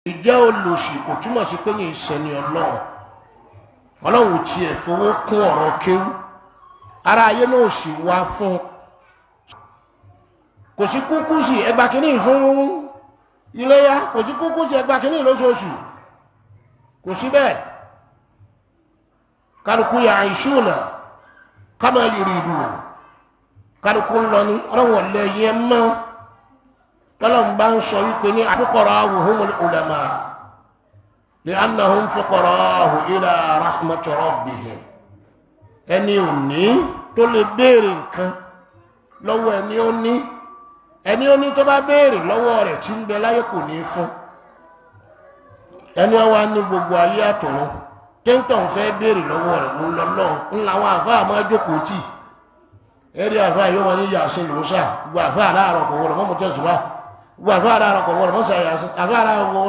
Ìjẹ́ olòṣì kò túmọ̀ sí pé yìí sẹ́ni ọlọ́run. Ọlọ́run tiẹ̀ fowó kún ọ̀rọ̀ kéwú, ara ayé náà sì wá fún un. Kò sí kúkú sí ẹgbà kínní fún iléyá, kò sí kúkú sí ẹgbà kínní lóṣooṣù, kò sí bẹ́ẹ̀. Kálukú ya'ishuna kama yuridun, kálukú ń lọ ní ọlọ́run ọ̀lẹ́ yẹn mọ́. Tọ́lọ́run bá ń sọ wípé ní fuqara'u humul ulama li'annahum fuqara'u ila rahmati rabbihim. Ẹni òní tó lè béèrè nǹkan lọ́wọ́ ẹni ó ní, ẹni ó ní tó bá béèrè lọ́wọ́ rẹ̀ tí ń bẹ láyé kò ní fún. Ẹni ọwọ́ ní gbogbo ayé àtọ̀run téńtọ̀ ń fẹ́ béèrè lọ́wọ́ rẹ̀ ń lọ lọ́hùn ń làwọn àfáà máa jókòó tì. Ẹ̀rí àfáà yóò wọn ní yàsín lòún sà, gbogbo àfáà aláàrọ̀ kò wọlé mọ́mú tẹ̀sùbá, gbogbo àfáà aláàrọ̀ kò wọlé mọ́sà yàsín, àfáà aláàrọ̀ kò wọlé.